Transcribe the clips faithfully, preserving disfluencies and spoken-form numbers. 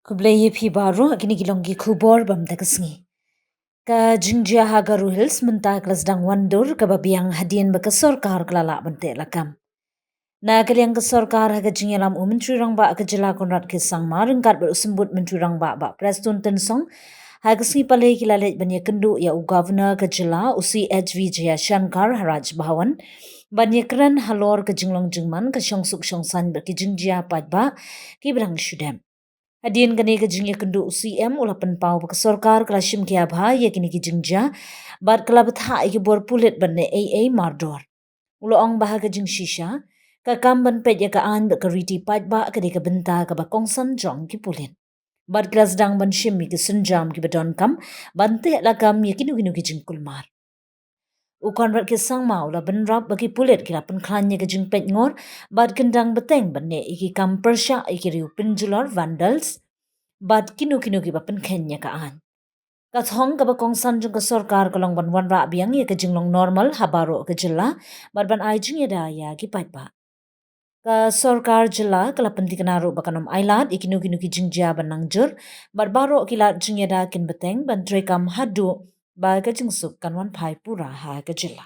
Khublei ïa phi baroh, kine ki long ki khubor ba mynta ka sngi. Ka jingjia ha Garo Hills mynta ka la sdang wan dur kaba biang hadien ba ka sorkar ka la lah ban teh lakam. Na ka liang ka sorkar, ha ka jingïalam u Myntri Rangbah ka jylla Conrad K Sangma ryngkat bad u Symbud Myntri Rangbah Bah Prestone Tynsong, ha ka sngi Palei ki la leit ban ïakynduh ïa u Governor ka jylla, u C H Vijayashankar, ha Raj Bhavan ban ïakren halor ka jinglong jingman, ka shongsuk shongsaiñ bad ki jingjia paidbah kiba dang shu dep. Hadien kane ka jingïakynduh, u C M u la pynpaw ba ka sorkar ka la shim khia bha ïa kine ki jingjia bad ka la bthah ïa ki bor pulit ban leh ei ei mardor. U la ong ba ha ka jingshisha, ka kam ban peit ïa ka aiñ bad ka riti paidbah ka dei ka bynta kaba kongsan jong ki pulit. Bad ki la sdang ban shim ïa ki sienjam kiba donkam ban teh lakam ïa kino kino ki jingkulmar. U Conrad K Sangma u la bynrap ba ki pulit ki la pynkhlaiñ ïa ka jingpeitngor bad kyndang bteng ban leh ïa ki kam pyrshah ïa ki riew pynjulor, vandals, bad kino kino kiba pynkheiñ ïa ka aiñ. Ka thong kaba kongsan jong ka sorkar ka long ban wanrah biang ïa ka jinglong normal ha baroh ka jylla bad ban ai jingïada ïa ki paidbah. Ka sorkar jylla ka la pynthikna ruh ba kan ym ailad ïa kino kino ki jingjia ban nang jur bad baroh ki lad jingïada kin bteng ban treikam haduh ba ka jingsuk kan wan phai pura ha ka jylla.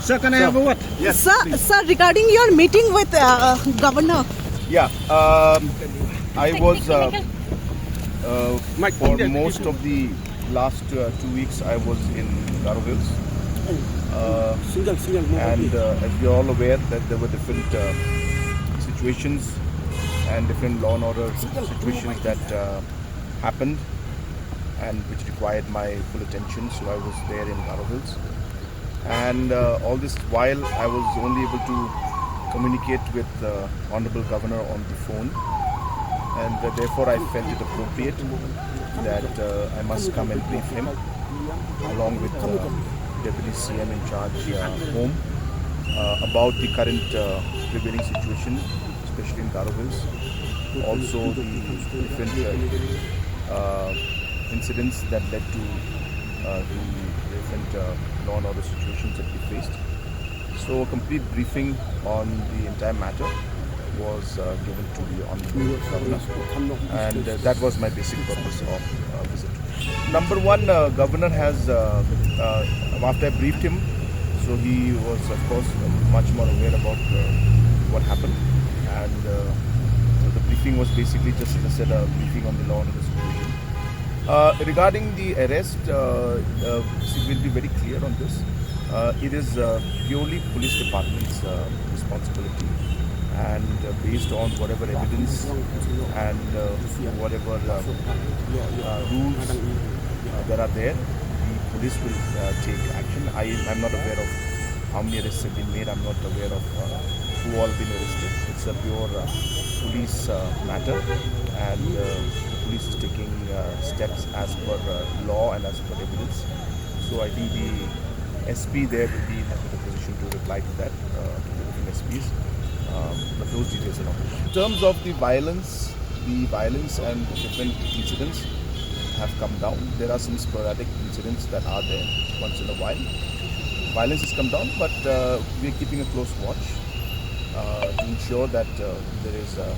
Sir, can I have a word? Yes, sir, please. Sir, regarding your meeting with, uh, Governor. Yeah, um, I was, uh, uh, for most of the last, uh, two weeks, I was in Garo Hills. Uh, and, uh, as we are all aware that there were different, uh, situations and different law and order situations that, uh, happened and which required my full attention. So I was there in Garo Hills. And, uh, all this while, I was only able to communicate with, uh, Honorable Governor on the phone. And, uh, therefore, I felt it appropriate that, uh, I must come and brief him, along with, uh, Deputy C M in charge, uh, Home, uh, about the current, uh, prevailing situation, especially in Garo Hills. Also, the different, uh, uh, incidents that led to, uh, the different, uh, law and order situations that we faced. So, a complete briefing on the entire matter was, uh, given to the Honorable Governor, and, uh, that was my basic purpose of, uh, visit. Number one, uh, Governor has, uh, uh, after I briefed him, so he was, of course, much more aware about, uh, what happened, and, uh, so the briefing was basically just, as I said, a briefing on the law and order situation. Uh, regarding the arrest, uh, uh, see, we'll be very clear on this. Uh, it is, uh, purely police department's, uh, responsibility, and, uh, based on whatever evidence and, uh, whatever, uh, uh, rules, uh, that are there, the police will, uh, take action. I am not aware of how many arrests have been made. I'm not aware of, uh, who all been arrested. It's a pure, uh, police, uh, matter, and, uh, the police is taking, uh, steps as per, uh, law and as per evidence. So I think the S P there will be in a better position to reply to that, uh, to the different S Ps. Um, but those details are not. In terms of the violence, the violence and the different incidents have come down. There are some sporadic incidents that are there once in a while. Violence has come down, but, uh, we are keeping a close watch, uh, to ensure that, uh, there is a,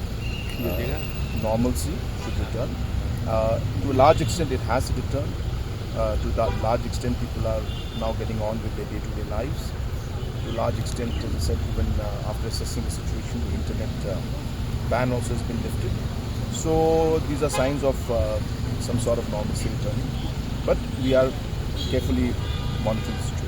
uh, normalcy should return. Uh, to a large extent, it has returned. Uh, to that large extent, people are now getting on with their day-to-day lives. To a large extent, as I said, even, uh, after assessing the situation, the internet, uh, ban also has been lifted. So these are signs of, uh, some sort of normalcy returning. But we are carefully monitoring the situation.